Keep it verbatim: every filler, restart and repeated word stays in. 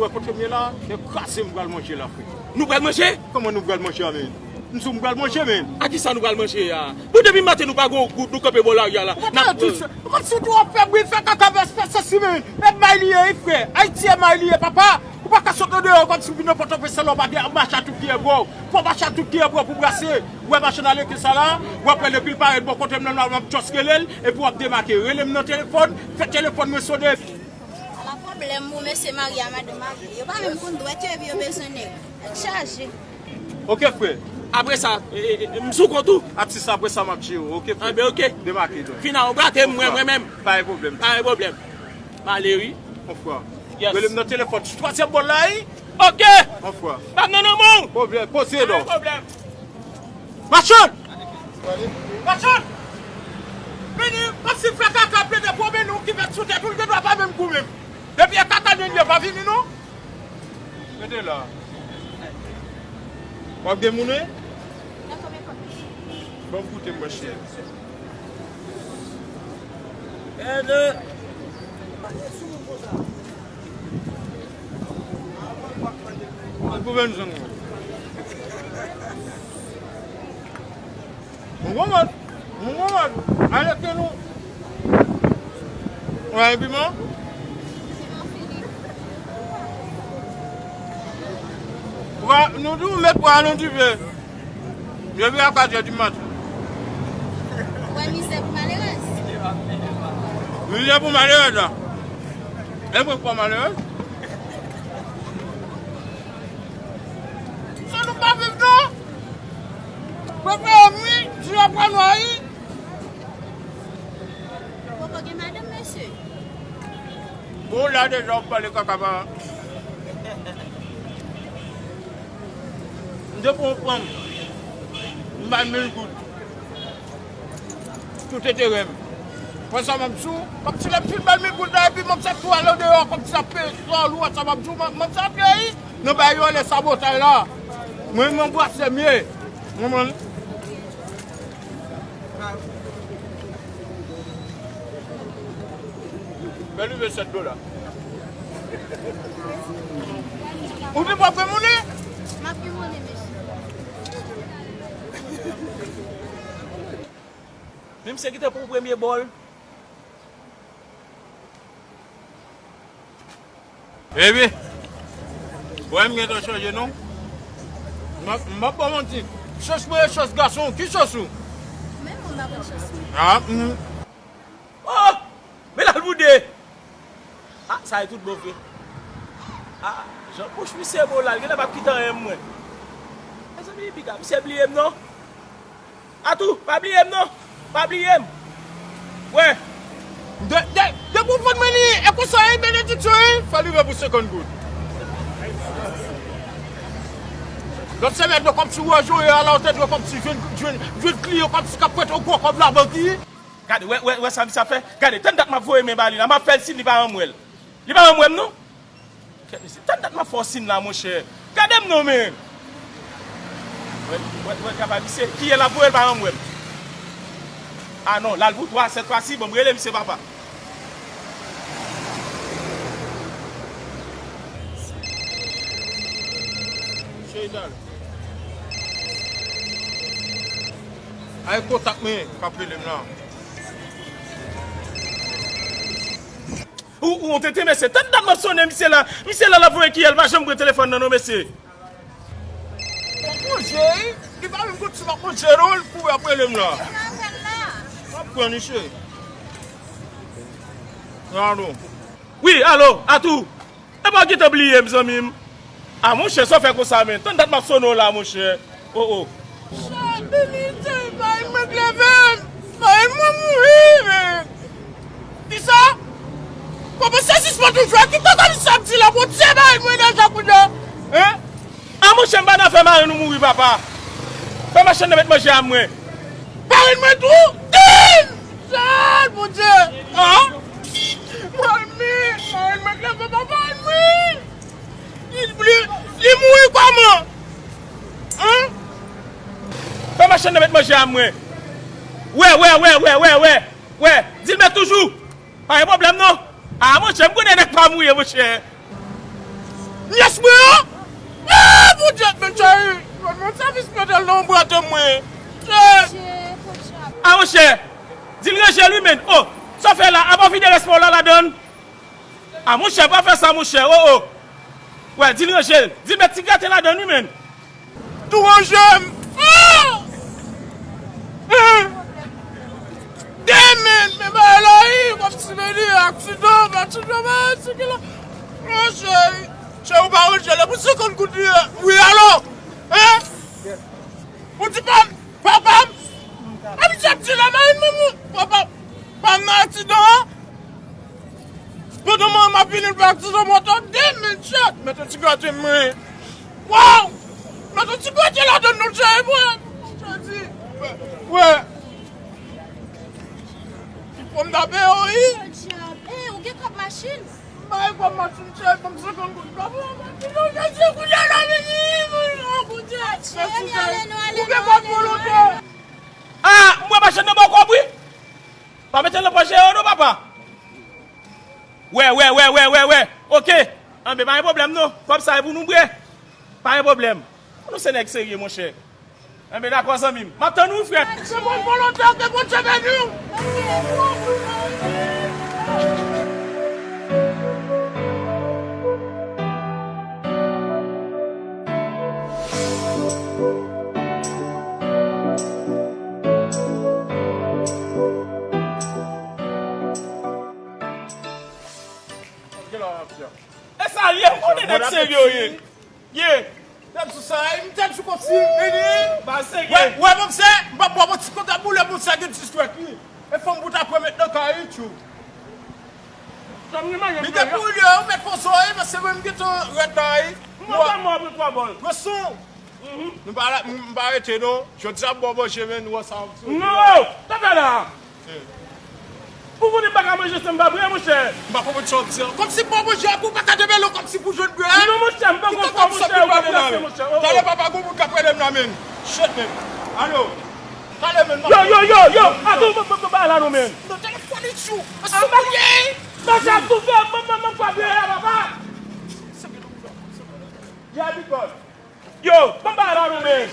Wè kote m ye la, se kraze m pral manje la, frè. Nou pral manje? Kòman nou pral manje a, men? M di w m pral manje, men. A kisa nou pral manje a? Bon, depi maten nou pa gen yon goud, nou kanpe bò lari a la. Ou pa tande tout sa? Ou pa tande tout, w ap fè bri, fè kaka, fè espès sesi, men. E may li ye, wi, frè. Ayiti e may li ye, papa. Ou pa ka sot andeyò kòmsi w vin nan Pòtoprens la, w pa gen mache a tout kiyè bò. Fò mache a tout kiyè bò pou brase. Ou wè machann aleke sa la, w ap wè depi l parèt bò kote m nan la, w ap just rele l, epi w ap demake. Rele m nan telefòn, fè telefòn mwen sone. Ala pwoblèm pou mesye mari a madanm mari. Yo pa menm konn dwèt yo epi yo bezwen nèg. Tèt chaje. Ok, frè. Apre sa, e, e, e, m sou kont ou. Atis, apre sa, m ap jere w, ok, frè? Anben, ok. Demake, donk. Fina, ou gate m, mwen, mwen menm. Pa gen pwoblèm. Pa gen pwoblèm. M ale, wi. Mon frè. Yes. Rele m nan telefòn. Twazyèm bòl la, wi. Ok. Mon frè. Ban m nan non, mon. Pwoblèm, poze, non. Pa gen pwoblèm. Machann! Machann! Vini, kòmsi frè kaka plede pwomennen w ki fèt sou tèt ou, l gen dwa pa menm goumen. Depi e kaka nèg yo pa vini non. Rete la. W ap gen moun wi? Bon, koute m, monchè. Ede. Mwen pou vennsenk mwen. Mwen konprann. Mwen konprann. Ale ke nou. Ou gen piman? Pwa, nou di w met pwa nan dife. Depi a katrè di maten. Ou wè mizè pou malerèz? Mizè pou malerèz la. E mwen pa malerèz? Sa nou pa viv non? Prepare m wi, jou a pral nwa wi. Poko gen madanm, mesye? Bon, la deja w pale kaka pa. M te pran yon fanm, m ba l mil goud. Tout enterè m. Wè sa m ap di w, kòmsi lè m fin ba l mil goud la, epi m ap sot tou al andeyò, kòmsi l ap peye sòl ou wè sa m ap di w, m ap, m ap sa peye. Nan bay yo lè sabotay la. Mwen, mwen brase m ye. Mwen, mwen. Bèl rive sèt dola. Ou di w ap gen monnen? M ap gen monnen, mesye. Men misye kite pou premye bòl. Epi, wè m gentan chanje non. M ap, m ap ba w manti. Chans mwen e chans gason. Ki chans ou? Menm mwen pa konn chans mwen. Ah, mm. Oh! Men l al boude! Ah, sa e tout bon vre. Ah, jan bouch misye bon la, l genlè p ap kite anyen mwen. Mezanmi, piga, misye bliye m non. Atou, pa bliye m non. Pa bliye m. Wè. De, de, depi w vann mwen li, e konsa, e benediksyon, e fè li rive pou senkant goud. Lòt semèn, nou kòmsi w wè Joye a la, ou te dwe kòmsi jwenn, jwenn, jwenn kliyan kòmsi k ap prete w gwo kòb labank, wi. Gade, wè, wè, wè sa misye ap fè. Gade, tann dat m ap voye men ba li la, m ap fè l siy li pa rann m wè l. Li pa rann m wè m non. Kèt mesye, tann dat m ap fè w siy la, monchè. Gade m non, men. Wè, wè, wè, travay misye. Kiyè l ap voye l pa rann m wè m. Ah non, l al pou twa, sèt fwa si, bon, m rele misye papa. Cheri, dale. Ay, kontak mwen k ap rele m la. Ou, ou, ou tenten, mesye. Tann dat m ap sonnen misye la. Misye la, l ap voye kiyè l, pa janm pran telefòn nan, non, mesye. Manje, wi. Li pa menm konn si m ap manje, non, l kouri ap rele m la. M ap pran li, cheri. Alo. Wi, alo, Atou. Epa w gentan bliye m, zanmi m. A, monchè, sa w fè konsa, men? Tann dat m ap sonnen w la, monchè. O, o. Chak minit, se pa yon mwen k leve m. Pa yon mwen mouri, men. Kisa? Kòman se sispann toujou? Ki kòkòlis sa ap di la? Bondye bay mwen deja kounye a. Hein? A, monchè, m pa nan afè marenn ou mouri, papa. Fè machann nan met manje a mwen. Marenn mwen tou? Din! Sèl Bondye! An? Manmi! Marenn mwen k leve, papa, marenn mwen! Li, li, li mouri kòman? An? Fè machann nan met manje a mwen. Wè, wè, wè, wè, wè, wè. Wè, di l met toujou. Pa gen pwoblèm non. A, monchè, m konnen nèg pa mouri, monchè. Yon bwa tè mwen. Chè. A, monchè. Di l ranje l, wi, menn. O, sa w fè la? Apa w vide rès pa w la ladann? A, monchè, pa fè sa, monchè. O, o. Wè, di l ranje l. Di l met ti graten ladann, wi, menn. Tou ranje m. A! A! Demen, men bagay la, wi, kòmsi men li aksidan, aksidan, aksidan. Monchè, chè, ou pa ranje l pou senkant goud li ye. Wi, alò. Hein? Ou di pa m, papa m. A, misye ap di la, mayi m, manman. Papa, pa m nan aksidan an. Pandan mwen, m ap vini, l pa aksidan moto, demen, chè. Met yon ti graten mwen. Waw! Met yon ti graten ladann non, chè, mwen. Chè di. Wè. Fò m tape yo, wi. Podyab. E, ou gen kòb machin? M pa gen kòb machin, chè, ban m senkant goud. Ban m senkant goud, chè, kounye a la, vini, vini, oh, Bondye. Chè, ale, nou ale, nou ale, nou ale. A, m wè machann nan ba w kòb, wi. Pa mete l nan pòch dèyè w non, papa. Wè, wè, wè, wè, wè, wè. Oke. Anben, pa gen pwoblèm non. Kòb sa e pou nou bre. Pa gen pwoblèm. Nou se nèg serye, monchè. Anben, dakò, zanmi m. M ap tann ou, frè. Se bon volonte, ke Bondye beni w. E sa l ye, ou konnen nèg serye w ye. Ye. Tèt sou sa, e m tèt sou kòb si, vini. Ba serye. Wè, wè, bon, se, m p ap ba w ti konta boule, bon, sa gen distrèk, wi. E fanm bout apre met nan kay, wi, tchou. Li te pou lye, ou met fon so, e, paske mwen m gentan rèd la, wi. Mwen, mwen, mwen, mwen, mwen, mwen. Mwen son. Nou pa la, m pa rete non. Jodi a m ba w manje, men nou wè sa. Non! Tata la! Pou konnen m pa ka manje san m pa bre, monchè. M pa konprann sa w ap di an. Kòmsi m ba w manje, epi w pa ka demele w kòmsi pou jwenn bre, en? Non, monchè, m poko fò, monchè, ou pa plase, monchè. Talè papa gon moun k ap rele m la, men. Shit, men. Alo. Talè, men. Yo, yo, yo, yo! Atann, m pa la non, men. Non, telefòn li tchou. Manje ap toufe, m, m, m, m pa bre la, papa. Yeah, big boy. Yo, ban m bagay la non, men.